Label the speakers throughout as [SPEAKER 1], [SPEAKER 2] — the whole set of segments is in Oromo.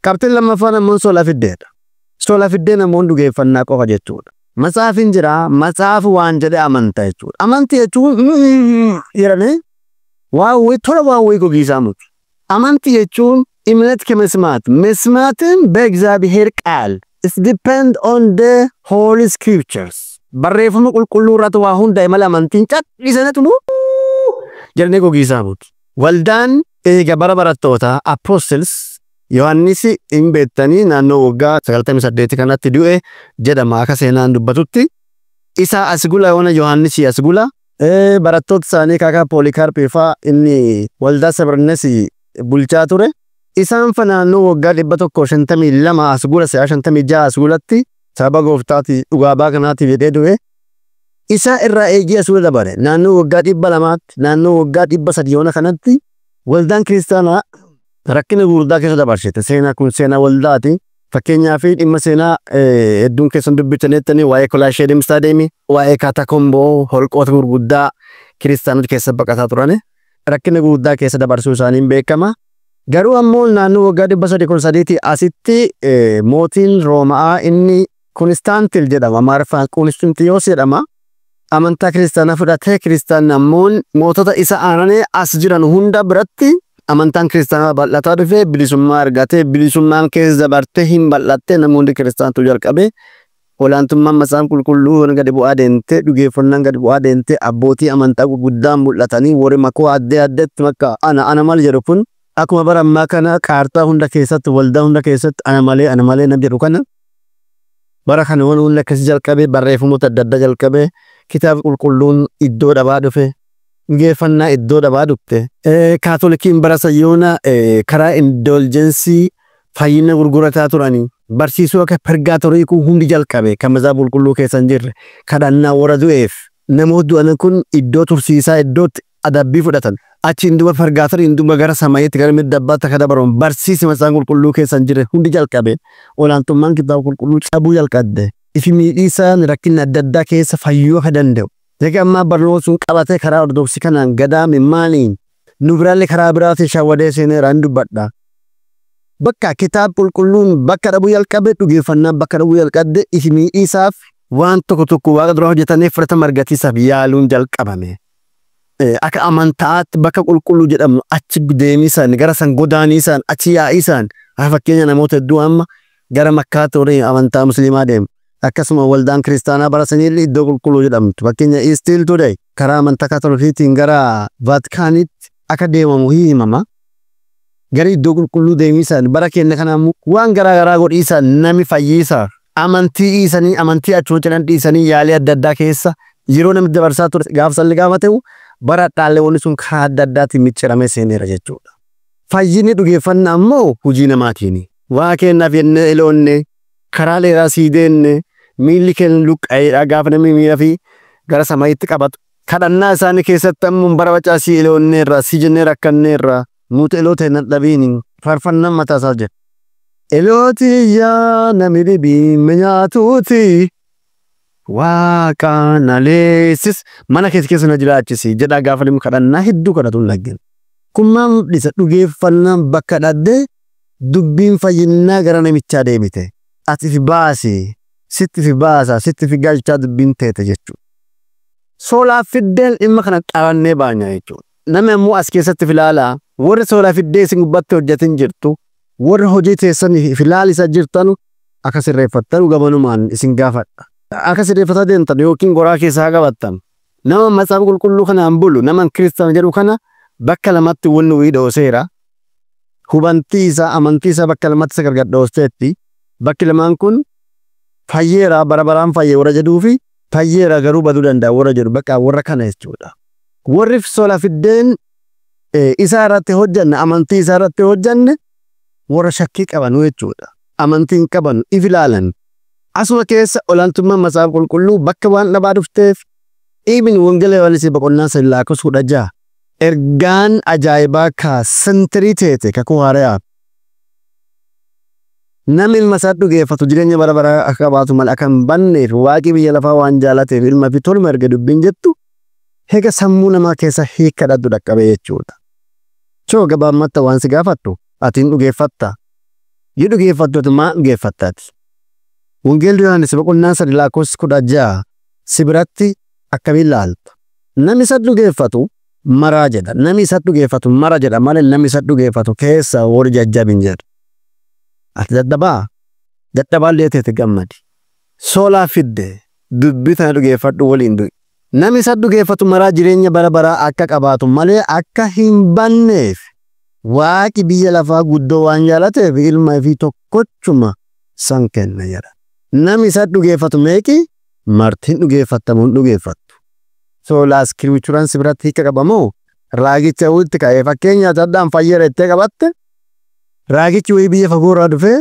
[SPEAKER 1] Qabxiin lammaffaan ammoo sola fiddeedha. Sola fiddeen ammoo dhugeeffannaa qofa jechuudha. Matsaafin jira, matsaafi waan jedhe amanta jechuudha. Amantii jechuun jedhanii waan wayii tola waan wayii gogiisaa miti. Amantii jechuun እምነት ከመስማት፣ መስማትም በእግዚአብሔር ቃል። It depend on the holy scriptures. Barreeffama qulqulluu irratti waa hundaa'e malee amantiin callisanatu jedhanii gogiisaa miti. Waldaan eega bara barattoota apostles Yohaannis hin beektanii naannoo waggaa 98 kanatti du'e jedhama akka seenaan dubbatutti. Isa as gula yoona Yohaannis as gula barattoota isaanii kaaka Poolikaarpii fa'aa inni waldaa Sabirnes bulchaa ture. Isaan fa naannoo waggaa 152 as gula si'a 56 as gulatti sababa gooftaati dhugaa kanaatiif jedhee du'e. Isa irraa eegee as gula dabale naannoo waggaa 200tti, naannoo waggaa 300 yoona kanatti waldaan kiristaanaa rakkina gurguddaa keessa dabarsite. Seenaa kun seenaa waldaati. Fakkeenyaaf dhimma seenaa hedduun keessan dubbitanittanii waa'ee Kolaasheedim Istaadiyeemii, waa'ee Kaatakomboo, holqoota gurguddaa kiristaanota keessa baqataa turan rakkina gurguddaa keessa dabarsuu isaaniin beekama. Garuu ammoo naannoo waggaa 313 asitti mootiin Roomaa inni Kunistaantil jedhama. Amaariffaan Qunistantiyoos jedhama. Amantaa kiristaanaa fudhatee, kiristaanni ammoo mootota isa aananii as jiran hunda biratti amantaan kiristaanaa bal'ataa dhufee, bilisummaa argatee, bilisummaan keessa dabartee hin bal'attee, namoonni kiristaantuu jalqabe. Olaantummaan macaafa qulqulluu gadi bu'aa deemtee, dhugeeffannaan gadi bu'aa deemtee, abbootii amantaa gurguddaan mul'atanii, warri makoo addee addeetti makka ana ana mal jedhu kun akkuma bara ammaa kana kaartaa hunda keessatti, waldaa hunda keessatti ana malee ana malee nam jedhu kana, bara kana waan hunda akkasii jalqabe, barreeffamoota adda addaa jalqabe, kitaaba qulqulluun iddoo dhabaa dhufe, dhugeeffannaa iddoo dhabaa dhufte. Kaatolikiin bara sayyoona karaa indulgence fayyina gurgurataa turanii, barsiisuu akka purgatory kun hundi jalqabe, kan macaafa qulqulluu keessa hin jirre, kadhannaa warra du'eef, namoota du'an kun iddoo tursiisaa, iddootti adabbii fudhatan, achiin duba purgatoryn duba gara samayiitti, gara midda abbaatti akka dabaran barsiisi macaafa qulqulluu keessa hin jirre hundi jalqabe. Olaantummaan kitaaba qulqulluu cabuu jalqabde, ifi miidhiisaan rakkinna adda addaa keessa fayyuu akka danda'u. Egaa ammaa barnoota sun qabatee karaa ortodoksii kanaan gadaame maaliin nu biraallee karaa biraatiin shawwadee seeneera hin dubbadha. Bakka kitaaba qulqulluun bakka dhabuu jalqabe, dhugeeffannaan bakka dhabuu jalqabde, ifi miidhiisaaf waan tokko tokko waaqa dura hojjetanii fudhatama argatiisaaf yaaluun jalqabame. Akka amantaatti bakka qulqulluu jedhamu achi deemisan, gara san godaaniisan, achi yaa'isan, fakkeenya namoota hedduu amma gara Makkaatti warri amantaa musliimaa deemu. Akkasuma waldaan kiristaanaa bara saniillee iddoo qulqulluu jedhamtu. Fakkeenya still today karaa amantaa kaatolikiitiin gara Vaatikaanitti akka deemamu himama. Gara iddoo qulqulluu deemisan bara keenya kana waan garaa garaa godhiisan, nami fayyiisa. Amantii dhiisanii, amantii achuma cinan dhiisanii, yaalii adda addaa keessa yeroo namni dabarsaa ture gaafa salli gaafa ta'u, bara dhaallee wanni sun karaa adda addaatiin micciramee seeneera jechuudha. Fayyinni dhugeeffannaa ammoo hojii namaatiini. Waa kennaaf jennee eloonne, karaa dheeraa sii deenne, miilli keenya luqqa'eedha gaafa namni miila fi gara samayitti qabatu. Kadhannaa isaanii keessatti ammoo bara bacaa sii eloonneerra, sii jennee rakkanneerra, nuti eloota hin dadhabiini faarfannaan mataa isaa jira. Elooti yaa nami dhibii nyaatuuti. Waaqa na leessis, mana keessa keessa na jiraachisi jedhaa gaafa namni kadhannaa hedduu kadhatu hin dhaggeen. Kun maal mul'isa? Dhugeeffannaan bakka dhabdee dubbiin fayyinnaa gara namichaa deebite. Ati fi baasi, sitti fi baasa, sitti fi galchaa dubbiin teete jechuudha. Soolaa fiddeen dhimma kana qabannee baanya jechuudha. Namni ammoo as keessatti filaalaa warri soolaa fiddee isin gubbatti hojjetin jirtu, warri hojii teessan filaalisa jirtanu, akka sirreeffattan gamanumaan isin gaafadha. Akka sirreeffataa deemtan yookiin goraa keessaa qabattan, nama macaafa qulqulluu kanaan bulu, nama kiristaana jedhu kana bakka lamatti wanni wayii dhooseera. Hubantii isaa, amantii isaa bakka lamatti isa gargar dhoosteetti. Bakki lamaan kun fayyeera, bara baraan fayyee warra jedhuu fi fayyeera garuu baduu danda'a warra jedhu, bakka warra kana jechuudha. Warri sola fiddeen isaa irratti hojjanne, amantii isaa irratti hojjanne, warra shakkii qabanu jechuudha. Amantii hin qabanu, if ilaalan. Asuma keessa olaantummaan macaafa qulqulluu bakka waan dhabaa dhufteef, even wangeela Yohaannis boqonnaa 3 lakkoofsa 16, ergaan ajaa'ibaa ka center teete kakuu haarayaa. Namni ilma isaa dhugeeffatu jireenya bara baraa akka qabaatu malee akka hin banneef, waaqi biyya lafaa waan jaalateef ilma fi toluma erga dubbiin jettu hega sammuu namaa keessa hiika dhabdu dhaqqabe jechuudha. Choo gabaabumatti waan si gaafattu, atiin dhugeeffatta. Yoo dhugeeffattoota maa dhugeeffattaati? Wangeelli Yohaannis boqonnaa 3 lakkoofsa 16 si biratti akkamiin laalta? Namni isa dhugeeffatu maraa jedha. Namni isa dhugeeffatu mara jedha malee namni isa dhugeeffatu keessa warri jajjabin jedha. Ati dadhabaa? Dadhabaallee teete gammadi. Soolaa fidde dubbii tana dhugeeffadhu waliin du'i. Namni isa dhugeeffatu maraa jireenya bara baraa akka qabaatu malee akka hin banneef waaqi biyya lafaa guddoo waan jaalateef ilma ifii tokkochuma san kenna jedha. Namni isa dhugeeffatu meeqi? Martiin dhugeeffattamu hin dhugeeffattu. Soolaa iskiriipchuraan si biratti hiika qaba moo? Raagicha walitti ka'ee fakkeenyaaf saddaan fayyada jettee qabatte raagichi wayii biyya fagoorraa dhufee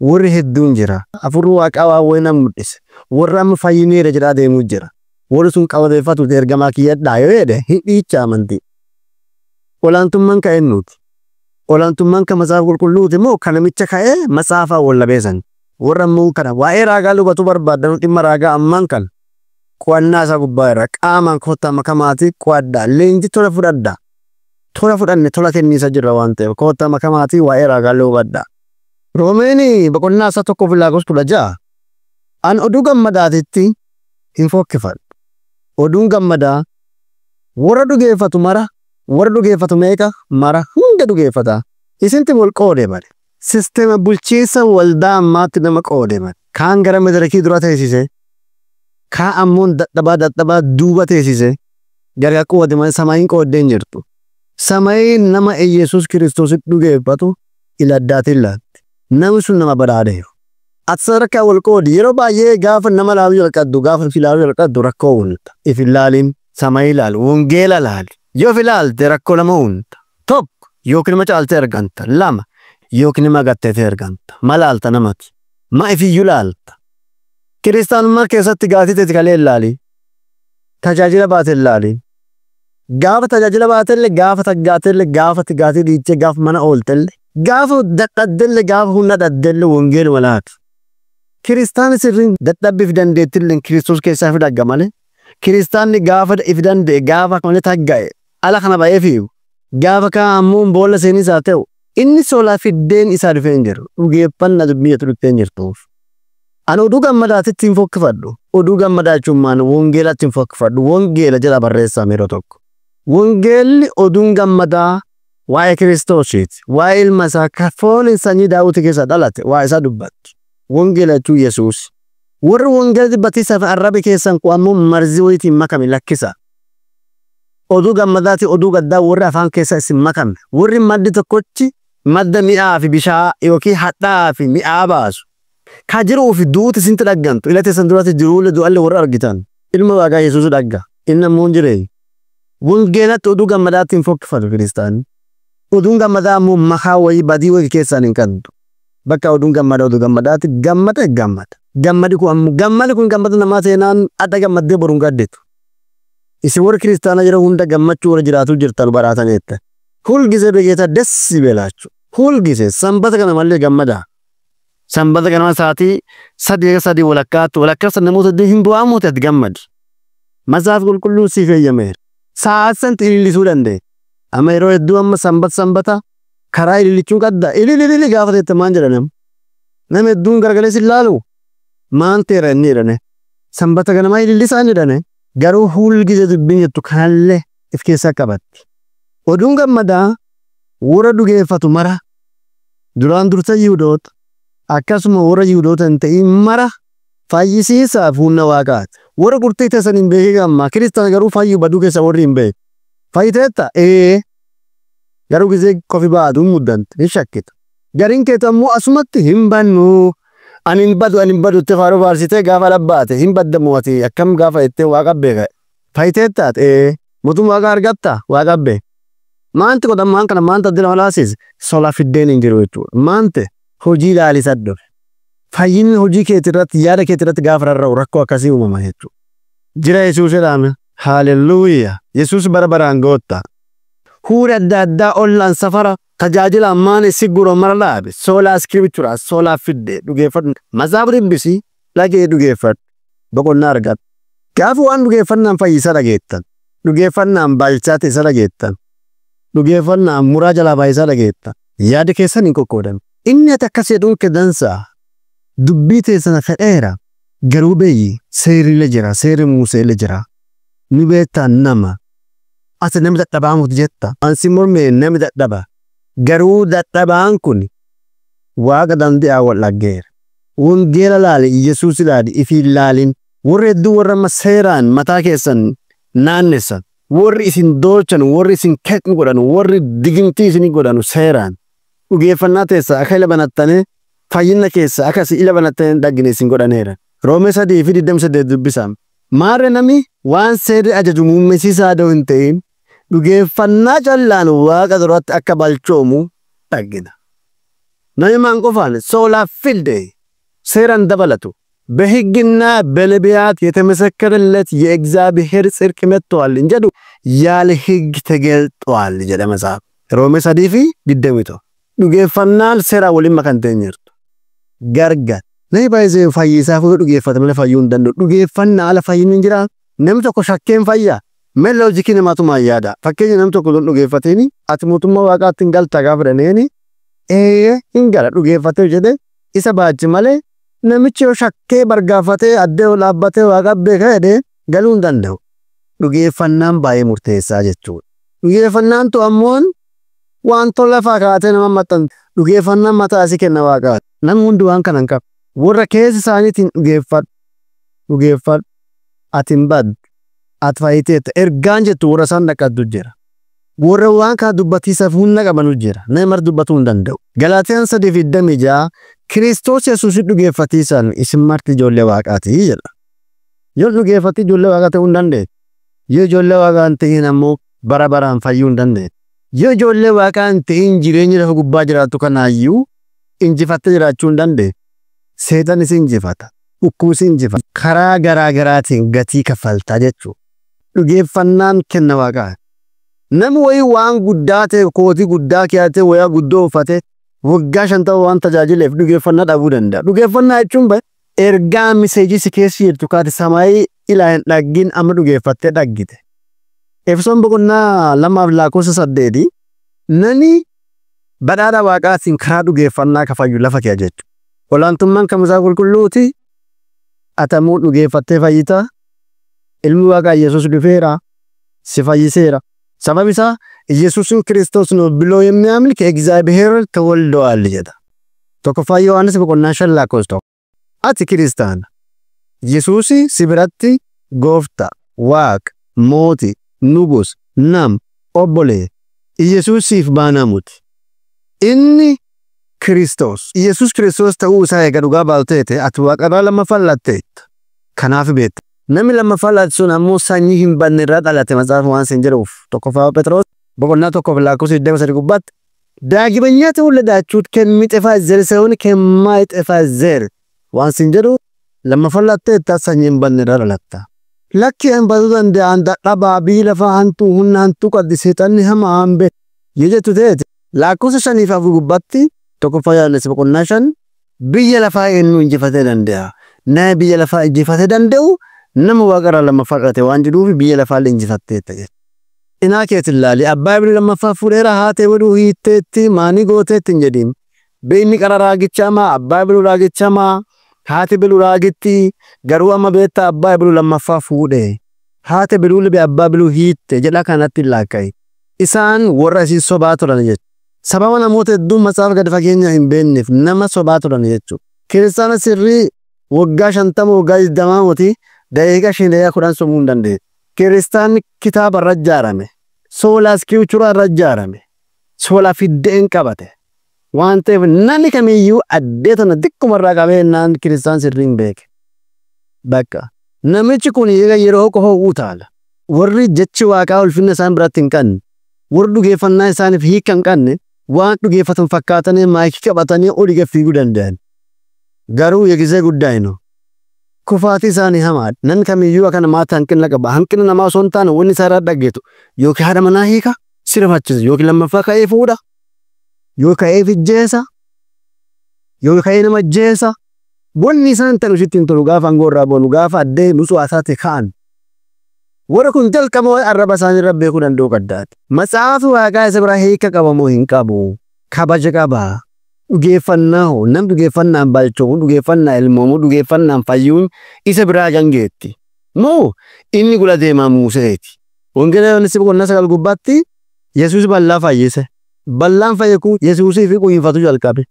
[SPEAKER 1] warri hedduun jira. Afurri waaqaa waan wayii nama mul'ise. Warri amma fayyineera jedhaa deemuu jira. Warri sun qabateeffatu ergamaa kiyyadhaa yoo jedhe hin dhiicha amantii. Olaantummaan ka'ee nuti. Olaantummaan kan macaafa qulqulluuti moo kan namicha ka'ee macaafaa wallabeessan. Warra ammoo kana waa'ee raagaa lubatu barbaadan dhimma raagaa ammaan kana. Qo'annaa isaa gubbaa irra qaamaan kottaa makamaatii qo'adhaa leenji tola fudhadhaa. Tola fudhanne tola kenniisa jirra waan ta'eef kottaa makamaatii waa'ee raagaa hubadhaa. Roomeen boqonnaa isaa 1:16 an oduu gammadaatitti hin fokkifadhu. Oduun gammadaa warra dhugeeffatu mara warra dhugeeffatu meeqa mara hunda dhugeeffata. Isinti wal qoode male. Sisteema bulchiinsa waldaa ammaatti nama qoode male. Kaan gara madarakii dura teessise. Kaan ammoo dadhabaa dadhabaa duuba teessise. Gargar qoode malee samaayiin qooddee hin jirtu. Samaayiin nama Iyesuus Kiristoositti dhugeeffatu ila addaatiin laatti. Namni sun nama badhaadheeru. Ati sadarkaa wal qoodi yeroo baay'ee gaafa nama laaluu jalqabdu gaafa if ilaaluu jalqabdu rakkoo uumta. If ilaaliin samayii ilaali wangeela ilaali. Yoo if ilaalte rakkoo lama uumta. Tokko yookiin nama caaltee arganta. Lama yookiin nama gatteetee arganta. Ma laalta namati. Ma ifiyyuu laalta. Kiristaanummaa keessatti gaatii teeti kalee ilaali. Tajaajila baate ilaali. Gaafa tajaajila baatellee gaafa taggaatellee gaafa gaatii dhiichee gaafa mana ooltellee gaafa dadhabdellee gaafa humna dhabdellee wangeeluma laatu. Kiristaanni sirriin dadhabbiif dandeettillee Kiristoos keessaa fi dhagga malee kiristaanni gaafa if danda'e gaafa malee tagga'e ala kana ba'ee fiigu gaafa kaan ammoo boolla seenis haa ta'u inni soolaa fiddeen isaa dhufee hin jiru dhugeeffannaa dubbii jedhu dhuftee hin jirtuuf. Ani oduu gammadaatitti hin fokkifadhu. Oduu gammadaa jechuun maali? Wangeelatti hin fokkifadhu. Wangeela jedha barreessame yeroo tokko. Wangeelli oduun gammadaa waa'ee Kiristoosiiti. Waa'ee ilma isaa kan fooniin sanyii Daawit keessa dhalate waa'ee isaa dubbatti. Wangeela jechuun Yesuus. Warri wangeela dubbatiisaaf arrabi keessan kun ammoo marzii wayiitiin makame lakkisa. Oduu gammadaati oduu gaddaa warri afaan keessa isin makame. Warri maddi tokkochi madda mi'aa fi bishaa yookiin hadhaa fi mi'aa baasu. Ka jiruu fi duuti isintti dhaggantu. Ila teessan duratti jiruulee du'allee warra argitan. Ilma waaqaa Yesuus dhagga. Inni ammoo hin jireenya. Wangeelatti oduu gammadaatti hin fokkifatu kiristaanni. Oduun gammadaa ammoo makaa wayii badii wayii keessaan hin qabdu. Bakka oduun gammadaa oduu gammadaatti gammada gammada. Gammadi kun ammoo gammadi kun gammada namaa seenaan adda gammaddee boruun gadditu. Isin warri kiristaanaa yeroo hunda gammachuu warra jiraatu jirtan baraataneetta. Hulgise begeeta dessi beelaachu. Hulgise sanbata kana malee gammadaa. Sanbata kana sa'aatii 3 walakkaatti walakkaa namoota hin bu'aamu ta'e gammadi. Macaafa qulqulluun siif eeyyameera. Sa'aat sanatti ilillisuu dandeenya. Amma yeroo hedduu amma sanbata karaa ilillichuun qadda. Ilililili gaafa teette maan jedha nama. Nama hedduun garagalee si ilaalu maan teera inni jedhane. Sanbata ganamaa ilillisaa inni jedhane. Garuu hulgise dubbiin jettu kanallee if keessaa qabatti. Oduun gammadaa warra dhugeeffatu mara duraan dursa Yihudoota akkasuma warra Yihudoota hin ta'in mara fayyisiisaaf humna waaqaati. Warra qurxii teessan hin beekin amma kiristaana garuu fayyuu baduu keessa warri hin beeku. Fayyiteetta ee garuu gisee kofi baatu hin muddante hin shakkita. Gariin keetu ammoo asumatti hin bannu. Ani hin badu ani hin badu itti faaruu faarsitee gaafa dhabbaate hin baddamu ati akkam gaafa jettee waaqa beeka. Fayyiteetta ee mootummaa waaqa argatta waaqa beeka. Maanti godhan maan kana maanta addina walaasiis sola fiddeen hin jiru jechuudha. Maante hojii ilaalisaa dhufe. Fayyinni hojii keetii irratti yaada keetii irratti gaafa rarra'u rakkoo akkasii uumama jechuudha. Jira Yesuus jedhame. Haalelluuyaa. Yesuus bara baraan gootta. Huura adda addaa ollaan safara tajaajila ammaan si guroo mara dhaabe soolaa iskiriipturaa soolaa fidde dhugeeffadhu. Macaafa dubbisi dhagee dhugeeffadhu. Boqonnaa argadhu. Gaafa waan dhugeeffannaan fayyisaa dhageettan. Dhugeeffannaan balchaa ta'e isa dhageettan. Dhugeeffannaan muraa jalaa baay'isaa dhageettan. Yaada keessan hin qoqqoodan. Inni ati akkas jedhuun kedansa dubbii teessana fedheera. Garuu beeyi seerri jira, seerri Muusee jira. Ni beektaa nama. Ati namni dadhabaa muti jetta. Ansi mormee namni dadhaba. Garuu dadhabaan kun waaqa dande'aa wal dhaggeera. Wangeela laali, Yesuus ilaali, ifii ilaalin. Warri hedduu warra amma seeraan mataa keessan naannessan. Warri isin doolchan, warri isin keqnu godhan, warri digimtii isin godhanu seeraan. Dhugeeffannaa teessa akka ila banattanii fayyina keessa akka ila banattanii dhaggine isin godhaneera. Roomee 3:28 dubbisa. Maarre nami waan seerri ajaju muummisiisaa adoo hin ta'in dhugeeffannaa callaan waaqa duratti akka balchoomu dhaggina. Namni maan qofaan sola fide seeraan dabalatu. በሕግና በነቢያት የተመሰከረለት የእግዚአብሔር ጽድቅ መጥቷል እንጂ ያለ ሕግ ተገልጧል jedha መጽሐፍ ሮሜ 3:21. Dhugeeffannaan seera waliin makantee hin jirtu. Gargar. Namni baay'ee fayyisaa fuudhee dhugeeffata malee fayyuu hin danda'u. Dhugeeffannaa ala fayyinni hin jiraa. Namni tokko shakkeen fayyaa. Mee loojikii namaatu maal yaada? Fakkeenya namni tokko don dhugeeffateeni ati mootummaa waaqaatti hin galta gaafa jedhaneeni ee hin gala dhugeeffatee jedhe isa baachi malee namichi yoo shakkee bargaafatee addee ol dhaabbatee waaqa beeka jedhee galuu hin danda'u. Dhugeeffannaan baay'ee murteessaa jechuudha. Dhugeeffannaan tu ammoon wantoota lafaa kaatee nama maxxantu. Dhugeeffannaan mataa asii kenna waaqaati. Namni hundi waan kana hin qabu. Warra keessa isaaniitiin dhugeeffadhu. Dhugeeffadhu. Ati hin baddu. Ati fayyiteetta. Ergaan jettu warra isaan dhaqqabdu jira. Warra waan kana dubbatiisaaf humna qabanu jira. Namni mara dubbatuu hin danda'u. Galaatiyaan 3:26 Kiristoos Yesuusin dhugeeffatiisaan isin marti ijoollee waaqaati jedha. Yoo dhugeeffatte ijoollee waaqaa ta'uu hin dandeettu. Yoo ijoollee waaqaa hin ta'in ammoo bara baraan fayyuu hin dandeettu. Yoo ijoollee waaqaa hin ta'in jireenya lafa gubbaa jiraattu kanaayyuu injifattee jiraachuu hin dandeettu. Seexanni si injifata. Dhukkubni si injifata. Karaa garaa garaatiin gatii kaffaltaa jechuudha. Dhugeeffannaan kenna waaqaa. Namni wayii waan guddaa ta'e kootii guddaa keewwatee wayaa guddoo uffatee waggaa 50 waan tajaajileef dhugeeffannaa dhabuu danda'a. Dhugeeffannaa jechuun ergaa miseejii si keessa jirtu kaate samaayii ilaa hin dhaggin amma dhugeeffattee dhaggite. Efesoon boqonnaa 2:8 nani badhaadha waaqaatiin karaa dhugeeffannaa kafayyu lafa kee jechuudha. Olaantummaan kan Macaafa qulqulluuti. Atamuu dhugeeffattee fayyitaa. Ilmi waaqaa Yesuus dhufeera. Si fayyiseera. Sabab isaa ኢየሱስን ክርስቶስ ነው ብሎ የሚያምን ከእግዚአብሔር ተወልደዋል jedha. Tokkoffaa Yohaannis boqonnaa 5:1. Ati kiristaana. Yesuus si biratti gooftaa, waaqa, mootii, nugus, nam, obbolee. Yesuus siif baanamuti. Inni Kiristoos. Yesuus Kiristoos ta'uu isaa eega dhugaa baalteete ati waaqarraa lammaffaa latteetta. Kanaaf beekta. Namni lammaffaa laatu sun ammoo sanyii hin banne irraa dhalate macaafa waan sin jedhuuf. Tokkoffaa Phexros boqonnaa 1:23 gubbaatti ዳግመኛ ተወለዳችሁት ከሚጠፋ ዘር ሳይሆን ከማይጠፋ ዘር waan sin jedhu lammaffaa latteetta sanyii hin banne irraa dhalatta. Lakki hin baduu danda'an dadhabaa biyyi lafaa hantuu humna hantuu qabdi seexanni hamaa hambe yoo jettu ta'eeti lakkoofsa 5 fi 4 gubbaatti tokkoffaa Yohaannis boqonnaa 5 biyya lafaa eenyu injifatee danda'a? Nama biyya lafaa injifatee danda'u nama waaqarraa lammaffaa dhalate waan jedhuuf biyya lafaa illee injifatteetta jechuudha. Cinaa keetiin ilaali abbaa ibilii lammaffaa fuudheera haatee godhuu hiitteetti maanii gooteetti hin jedhin. Beekni qara raagichamaa abbaa ibiluu raagichamaa haati biluu raagitti garuu amma beektaa abbaa ibiluu lammaffaa fuudhe. Haati biluu libe abbaa biluu hiitte jedha kanatti hin laakka'i. Isaan warra isin sobaa turan jechuudha. Sababa namoota hedduun macaafa gadi fageenya hin beekneef nama sobaa turan jechuudha. Kiristaana sirrii waggaa 50 waggaa 20 moti daqiiqa 5 daqiiqa 10 somuu hin dandeessu. Kiristaanni kitaaba irra ijaarame. Sola scriptura irra ijaarame. Sola fiddeen qabate. Waan ta'eef namni kamiyyuu addee tana xiqquma irraa qabee naan kiristaan sirrii hin beeke. Bakka namichi kun yeroo qofa utaala. Warri jechi waaqaa ulfinna isaan biratti hin qabne, warri dhugeeffannaa isaaniif hiika hin qabne, waan dhugeeffatan fakkaatanii maayikii qabatanii olii gad fiiguu danda'an. Garuu yegisee guddaa hin kufaatii isaanii hamaadha. Namni kamiyyuu akka namaatti hanqina qaba. Hanqina namaa osoo hin taane wanni isaa irraa dhaggeetu yookiin haadha manaa hiika si rifachiisa yookiin lammaffaa ka'ee fuudha yookiin ka'ee fijjeessa yookiin ka'ee nama ajjeesa. Wanni isaan ta'an sitti hin tolu gaafa aangoo irraa boonu gaafa addee nutsuu ka'an. Warra kun jalqaba arraba isaanii irra beekuu danda'u qaddaati. Matsaafi waaqaa isa biraa hiika qaba moo hin qabu? Kabaja qaba. Dhugeeffannaa hoo nam dhugeeffannaan balchoomu, dhugeeffannaa ilmoomu, dhugeeffannaan fayyuun isa biraa gangeetti. Moo inni gula deemaa Muuseeti. Wangeela Yohaannis boqonnaa 9 gubbaatti Yesuus ballaa fayyise. Ballaan fayye kun Yesuusii fi quyinfatu jalqabe.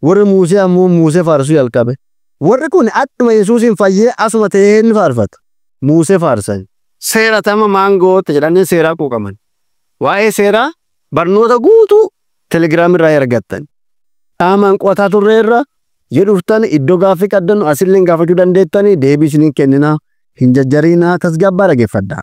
[SPEAKER 1] Warri Muusee ammoo Muusee faarsuu jalqabe. Warri kun akkuma Yesuusin fayyee asuma ta'ee inni faarfata. Muusee faarsan. Seera tama maangootti jedhanii seeraa quuqaman. Waa'ee seeraa barnoota guutuu telegiraam irraa argattan. Qaamaan qo'ataa turreerra yoo dhuftan iddoo gaaffii qabdan asillee gaafachuu dandeettanii deebii isiniin kenninaa. Hin jajjarinaa, tasgabbaa dhaggeeffadhaa.